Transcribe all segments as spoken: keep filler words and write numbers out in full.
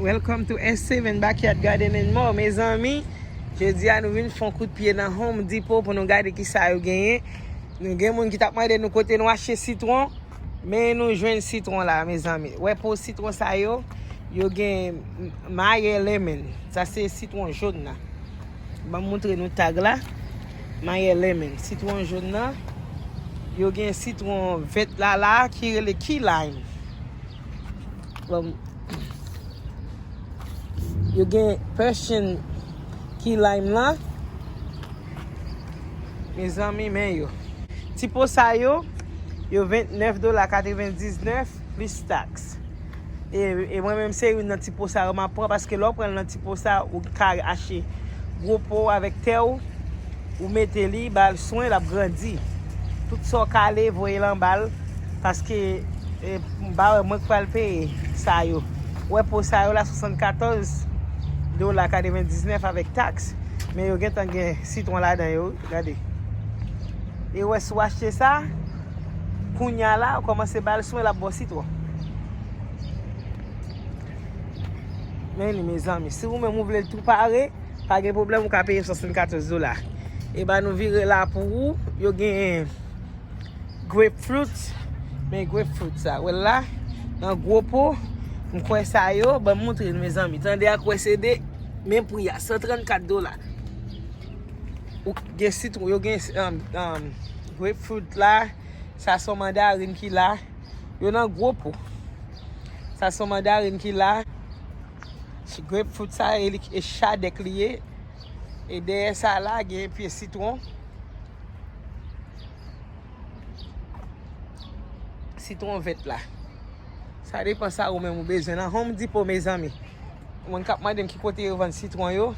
Welcome to S seven Backyard Garden and More, mezanmi. Jodi a nou vin fè yon kout pye nan Home Depot pou nou gade ki sa yo genyen. Nou gen moun ki t ap mande nou kote nou achte sitwon, men nou jwenn sitwon la, mezanmi. Wè po sitwon sa yo, yo gen Meyer Lemon. Sa se sitwon jòn nan. Ban m montre nou tag la. Meyer Lemon. Sitwon jòn nan. Yo gen sitwon vèt la la ki rele Key Lime. Bon, yo gen Persian Key Lime la. Mezanmi, men yo. Ti po sa yo, yo vennèf dola katrevendiznèf plis taks. E, e mwen menm se youn nan ti po sa yo m ap pran, paske lè w pran l nan ti po sa, ou ka achte gwo po avèk tè w, ou mete li, ba l swen, l ap grandi. Tout sa w kale, voye l anba l, paske, e, m pa wè mwen k pral peye sa yo. Wè po sa yo la, swasannkatòz dola katrevendiznèf avèk taks. Men yo gentan gen sitwon ladan yo, gade. E wè si w achte sa, kounya la, ou kòmanse ba l swen, l ap ba w sitwon. Men li, mezanmi, si ou menm ou vle l tou pare, pa gen pwoblèm, ou ka peye swasannkatòz dola. E ba nou vire la pou ou, yo gen grapefruit, men grapefruit sa, wè l la, nan gwo po, m kwè sa yo, ban m montre nou, mezanmi. Tande ak wè se de, men pri a, san trannkat dola. Ou gen sitwon, yo gen, um, um, grapefruit la, sa se yon mandarin ki la, yo nan gwo po. Sa se yon mandarin ki la. Grapefruit sa, e li, e chadèk li ye. E dèyè sa la, gen pye sitwon. Sitwon vèt la. Sa depan sa ou menm ou bezwen nan Home Depot, mezanmi. Moun k ap mande m ki kote yo vann sitwon yo.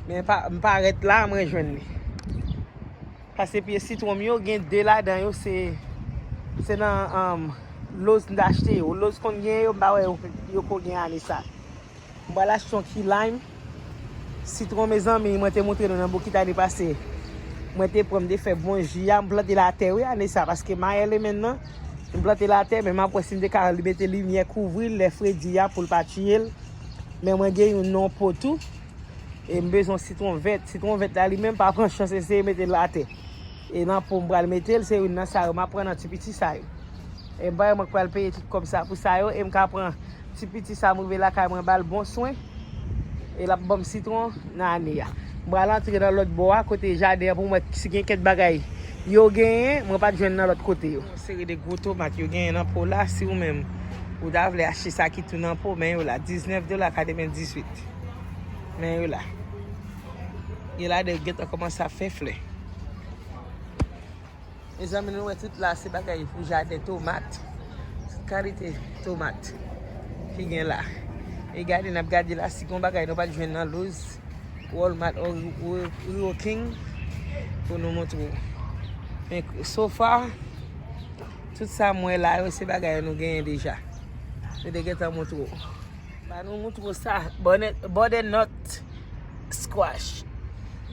Men pa, m parèt la, mwen jwenn li. Paske pye sitwon m yo, gen de ladan yo, se, se nan, um, Lowe's m t achte yo. Lowe's konn gen yo, m pa wè yo, yo ko gen ane sa. M pral achte yon key lime. Sitwon, mezanmi, mwen te montre nou nan bokit ane pase. Mwen te pran, m te fè bon ji a, m plante l atè, wi, ane sa, paske Meyer Lemon nan, m plante l atè, men m ap wè si m te ka mete limyè kouvri l, lè fredi a, pou l pa tiye l. Men mwen gen youn nan yon po tou. E m bezwen sitwon vèt. Sitwon vèt la, li menm, pa pran chans, eseye mete l atè. E nan po m pral mete l, se youn nan sa yo m ap pran nan ti piti sa yo. E m pa wè mwen k pral peye tout kòb sa pou sa yo, e m ka pran ti piti sa m rive lakay mwen ba l bon swen. E l ap ban m sitwon nan ane a. M pral antre nan lòt bò a, kote jaden an pou m wè si gen kèk bagay yo genyen, mwen pa t jwenn nan lòt kote yo. Yon seri de gwo tomat yo genyen nan po la, si ou menm, ou ta vle achte sa ki tou nan po, men yo la, diznèf dola katrevendizuit. Men yo la. Gen ladan yo gentan kòmanse ap fè flè. Mezanmi, nou wè tout la, se bagay pou jaden tomat. Tout kalite tomat ki gen la. E gade, n ap gade la, si gon bagay nou pa t jwenn nan Lowe's, Walmart, ou, ou, ou King, pou nou montre w. Men, so far, tout sa m wè la yo, se bagay nou genyen deja. Nou te gentan montre w. Ba nou montre w sa, butternut squash.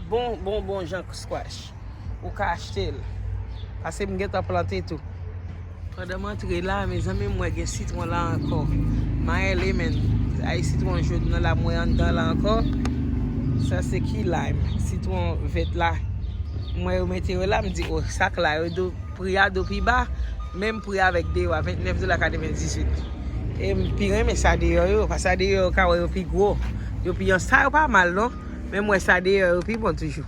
Bon, bon, bon jan squash. Ou ka achte l. Paske m gentan plante tou. Pandan m antre la, mezanmi, m wè gen sitwon la ankò. Meyer Lemon. Ay, sitwon jòn nan la, m wè anndan la ankò. Sa se key lime. Sitwon vèt la. M wè yo mete yo la, m di, o, sak la, yo do pri a do pi ba, menm pri avèk deyò a, vennèf dola katrevendizuit. E m pi renmen sa deyò yo, paske sa deyò yo ka wè yo pi gwo, yo pi an, sa yo pa mal non, men m wè sa deyò yo pi bon toujou.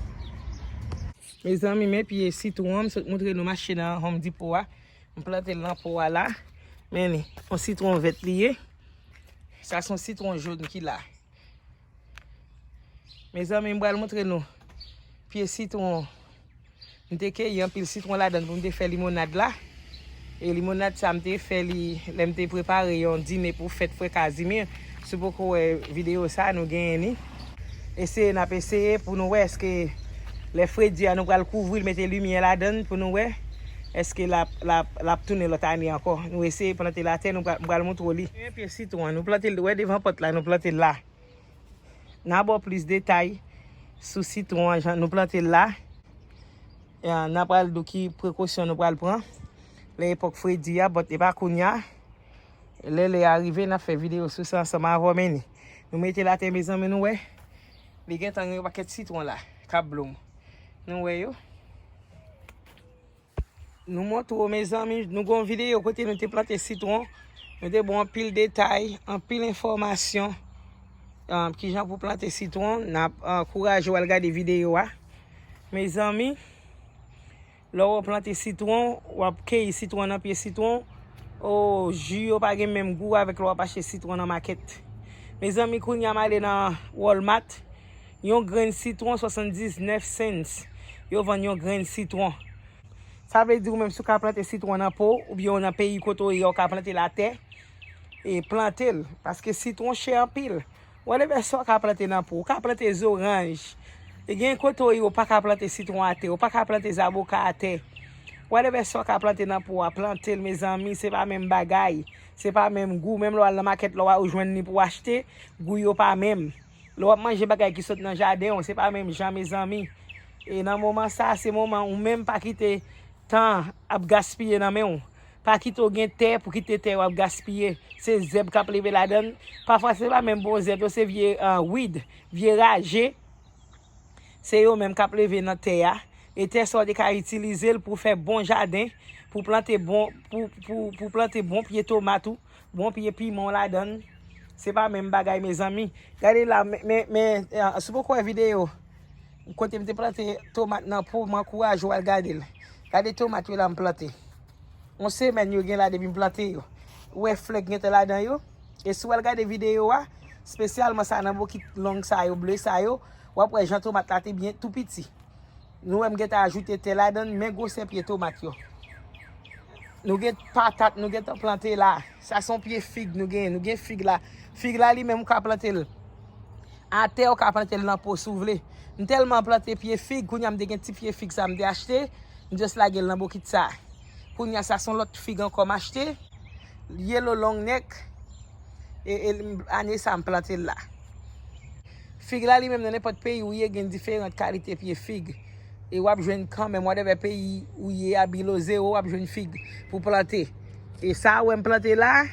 Mezanmi, men pye sitwon, m sot montre nou m achte nan Home Depot a, m plante l nan po a la, men li, yon sitwon vèt li ye, sa se yon sitwon jòn ki la. Mezanmi, m pral montre nou pye sitwon. M te keyi anpil sitwon ladan l pou m te fè limonad la. E limonad sa, m te fè li lè m te prepare yon dine pou fèt frè Casimir. Si w poko wè videyo sa, nou genyen li. Eseye, n ap eseye pou nou wè èske lè fredi a nou pral kouvri l, mete limyè ladan l pou nou wè èske l ap, l ap, l ap tounen lòt ane ankò. Nou eseye plante l atè, nou pral, m pral montre w li. Pye sitwon an, nou plante l, wè devan pòt la, nou plante l la. N a ba w plis detay sou sitwon an, jan nou plante l la. E, n a pral di w ki prekosyon nou pral pran lè epòk fredi a, but e pa kounye a. Lè lè a rive, n ap fè videyo sou sa ansanm avè w, men ni. Nou mete l atè, mezanmi, nou wè. Li gentan gen yon pakèt sitwon la k ap blom. Nou wè yo. Nou montre w, mezanmi, nou gen yon videyo kote nou te plante sitwon. Nou te ba w anpil detay, anpil enfòmasyon, um, kijan pou plante sitwon. N ap ankouraje w al gade videyo a. Mezanmi, lè w plante sitwon, w ap keyi sitwon nan pye sitwon. O, ji yo pa gen menm gou avèk lè w ap achte sitwon nan makèt. Mezanmi, kounye a m ale nan Walmart. Yon grenn sitwon, swasanndiznèf cents. Yo vann yon grenn sitwon. Sa vle di ou menm si w ka plante sitwon nan po w, oubyen w nan peyi kote w ye, w ka plante l atè, e plante l. Paske sitwon chè anpil. Whatever sa w ka plante nan po w, ou ka plante zoranj. E gen kote w ye, ou pa ka plante sitwon atè, ou pa ka plante zaboka atè. Whatever sa w ka plante nan po w, plante l, mezanmi, se pa menm bagay. Se pa menm gou. Menm lè w al nan makèt la, ou jwenn li pou w achte, gou yo pa menm. Lè w ap manje bagay ki sot nan jaden w, se pa menm jan, mezanmi. E nan moman sa, se moman ou menm pa kite tan ap gaspiye nan men w. Pa kite w gen tè pou kite tè w ap gaspiye. Se zèb k ap leve ladan l. Pafwa, se pa menm bon zèb yo, se vye, ah, wid, vye raje. Se yo menm k ap leve nan tè a. E tè sa w te ka itilize l pou fè bon jaden, pou plante bon, pou, pou, pou plante bon pye tomat ou, bon pye piman w ladan l. Se pa menm bagay, mezanmi. Gade la, men, men, men, ah, si w poko wè videyo kote m te plante tomat nan po, m ankouraje w al gade l. Gade tomat yo la m plante. Yon semèn yo gen la depi m plante yo. Ou wè flè k gentan ladan yo. E si w al gade videyo a, espesyalman sa nan bokit long sa yo, ble sa yo, w ap wè jan tomat la te byen tou piti. Nou wè m gentan ajoute tè ladan l, men gwosè pye tomat yo. Nou gen patat, nou gentan plante la. Sa se yon pye fig nou genyen. Nou gen fig la. Fig la li menm ou ka plante l atè, ou ka plante l nan po si w vle. M tèlman plante pye fig, kounye a m te gen ti pye fig sa m te achte, m just lage l nan bokit sa. Kounye a sa se yon lòt fig ankò m achte. Yellow long neck. E, e ane sa m plante l la. Fig la li menm nan nenpòt peyi ou ye gen diferan kalite pye fig. E w ap jwenn kanmenm, whatever peyi ou ye a, below zero, w ap jwenn fig pou plante. E sa ou wè m plante la,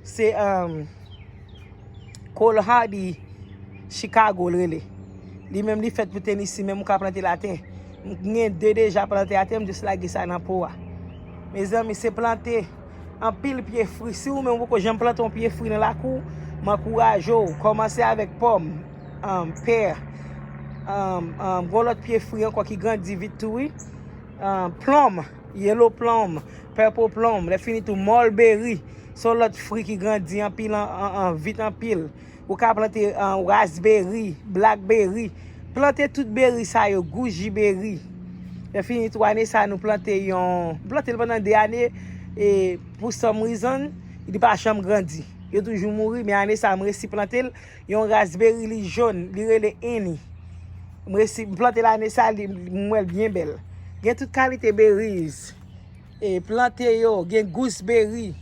se, um, Cole Hardy Chicago l rele. Li menm li fèt pou Tennessee, menm ou ka plante l atè. M gen de deja plante atè, m just lage sa nan po a. Mezanmi, se plante anpil pye fri. Si ou menm ou poko janm plante yon pye fri nan lakou w, m ankouraje w, kòmanse avèk pòm, um, pè, um, um, gon lòt pye fri ankò ki grandi vit tou, wi. Um, plum, yellow plum, purple plum, lè fini tou, mulberry, se yon lòt fri ki grandi anpil, an, an, an, vit anpil. Ou ka plante, an, raspberry, blackberry. Plante tout berry sa yo, goji berry. Lè fini tou, ane sa nou plante yon, m plante l pandan de ane, e pou some reason, li pa janm grandi. Yo toujou mouri, men ane sa m resi plante l, yon raspberry li jòn, li rele Annie. M resi, m plante l ane sa, li, m wè l byen bèl. Gen tout kalite berries. E plante yo, gen gooseberry,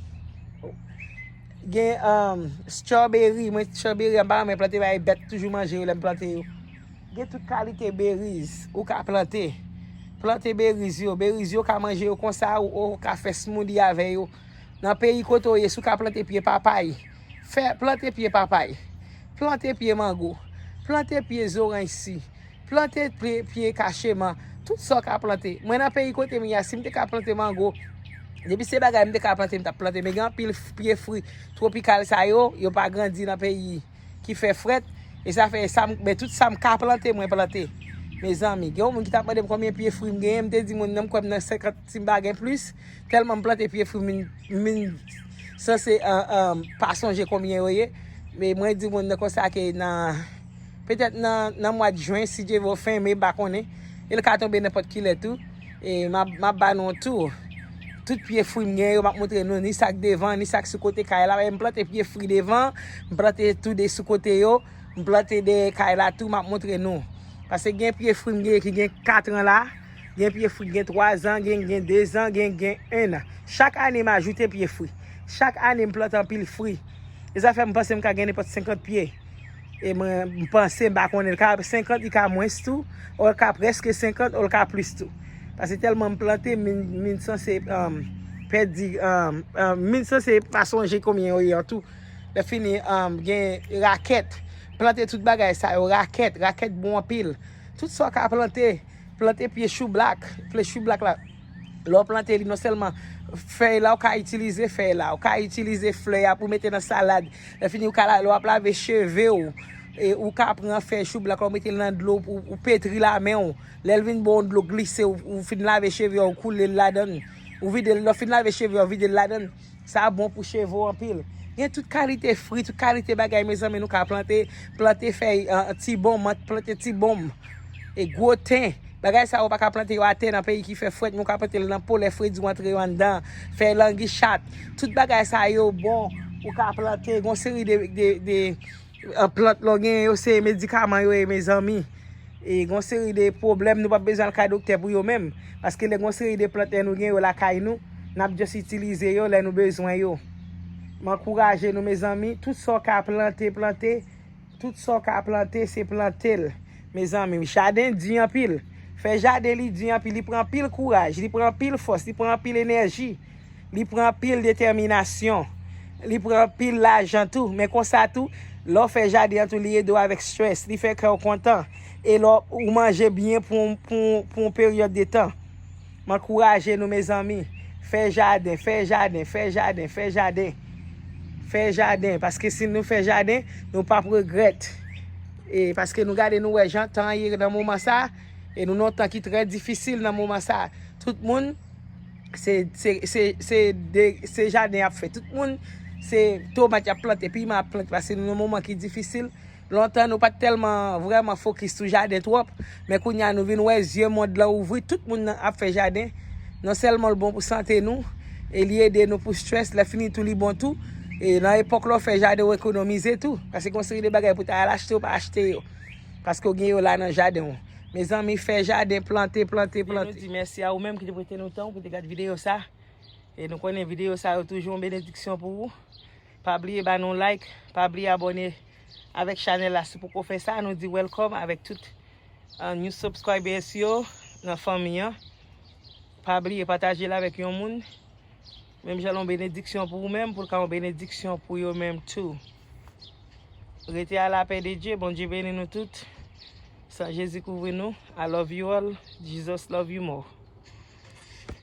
gen, um, strawberry. Mwen, strawberry, m pa renmen plante, bay bèt toujou manje yo lè m plante yo. Gen tout kalite berries ou ka plante. Plante berries yo. Berries yo ka manje yo konsa, ou, ou ka fè smoothie avè yo. Nan peyi kote w ye, si w ka plante pye papay, fè, plante pye papay. Plante pye mango. Plante pye zoranj si. Plante pye, pye kacheman, tout sa w ka plante. Mwen nan peyi kote m ye a, si m te ka plante mango, depi se bagay m te ka plante, m t ap plante. Men gen anpil f-, pye fri twopikal sa yo, yo pa grandi nan peyi ki fè frèt. E sa fè sa m, men tout sa m ka plante, mwen plante. Mezanmi, gen yon moun ki t ap mande m konbyen pye fri m genyen, m te di moun nan m kwè m nan senkant si m pa gen plis. Tèlman m plante pye fri, m, m sanse, an, an, pa sonje konbyen yo ye. Men mwen di moun nan konsa ke nan, petèt nan, nan mwa jen, si Dye vle, fen me, m pa konnen. E l ka tonbe nenpòt ki lè tou. E m ap, m ap ba nou tou. Tout pye fri m gen yo, m ap montre nou, ni sa k devan, ni sa k sou kote kay la. M plante pye fri devan, m plante tou de sou kote yo, m plante dèyè kay la tou, m ap montre nou. Paske gen pye fri m gen ki gen kat an la, gen pye fri gen twa zan, gen, gen de zan, gen, gen en an. Chak ane m ajoute pye fri. Chak ane m plante anpil fri. E sa fè m panse m ka gen nenpòt senkant pye. E mwen, m panse, m pa konnen, l ka senkant, li ka mwens tou, ou l ka prèske senkant, ou l ka plis tou. Paske tèlman m plante, m, m sanse, um, pèdi, um, um, m sanse pa sonje konbyen yo ye an tou. Lè fini, um, gen rakèt. Plante tout bagay sa yo, rakèt, rakèt bon anpil. Tout sa w ka plante, plante pye choublak, pye choublak la. Lè w plante li, non sèlman fèy la, ou ka itilize fèy la, ou ka itilize flè a pou mete nan salad. Lè fini, ou ka la, lè w ap lave cheve w, e ou ka pran fèy choublak la, ou mete l nan dlo, ou, ou petri la men w. Lè l vin bon, dlo glise, ou, ou fin lave cheve w, ou koule l ladan l. Ou vide l, lè w fin lave cheve w, ou vide l ladan l. Sa bon pou cheve w anpil. Gen tout kalite fri, tout kalite bagay, mezanmi, nou ka plante. Plante fèy, ah, ti bonm, plante ti bonm. E gwo ten. Bagay sa yo pa ka plante yo atè nan peyi ki fè frèt, men ou ka plante l nan po lè fredi w antre yo anndan. Fèy langichat. Tout bagay sa yo bon, ou ka plante. Gon seri de, de, de, ah, plant lò gen yo se medikaman yo ye, mezanmi. E gon seri de pwoblèm nou p ap bezwen al kay doktè pou yo menm. Paske lè gon seri de plant lè nou gen yo lakay nou, n ap just itilize yo lè nou bezwen yo. M ankouraje nou, mezanmi, tout sa w ka plante, plante. Tout sa w ka plante, se plante l. Mezanmi, jaden di anpil. Fè jaden li di anpil, li pran anpil kouraj, li pran anpil fòs, li pran anpil enèji, li pran anpil detèminasyon, li pran anpil lajan tou. Men konsa tou, lè w fè jaden an tou, li ede w avèk strès, li fè kè w kontan. E lè w, ou manje byen pou, pou, pou yon peryòd de tan. M ankouraje nou, mezanmi. Fè jaden, fè jaden, fè jaden, fè jaden. Fè jaden, paske si nou fè jaden, nou p ap regrèt. E paske nou gade, nou wè jan tan ye nan moman sa, e nou nan yon tan ki trè difisil nan moman sa. Tout moun, se, se, se, se de, se jaden y ap fè. Tout moun, se tomat y ap plante, piman y ap plante, paske nou nan moman ki difisil. Lontan, nou pa t tèlman vrèman fokis sou jaden twòp, men kounye a nou vin wè zye mond lan ouvri, tout moun nan ap fè jaden. Non sèlman l bon pou sante nou, e li ede nou pou strès, lè fini tou li bon tou. E nan epòk la w fè jaden w ekonomize tou, paske gon seri de bagay pou w ta al achte, w pa achte yo, paske w gen yo la nan jaden w. Mezanmi, fè jaden, plante, plante, plante. E nou di mèsi a ou menm ki te prete nou tan w pou te gade videyo sa. E nou konnen videyo sa yo toujou yon benediksyon pou ou. Pa bliye ba nou like, pa bliye abòne avèk chanèl la si w poko fè sa. Nou di welcome avèk tout, ah, new subscribers yo nan fanmi an. Pa bliye pataje l avèk yon moun. Menm jan l yon benediksyon pou ou menm, pou l ka yon benediksyon pou yo menm tou. Rete a lapè de Dye, Bondye beni nou tout. San Jezi kouvri nou. I love you all. Jesus love you more.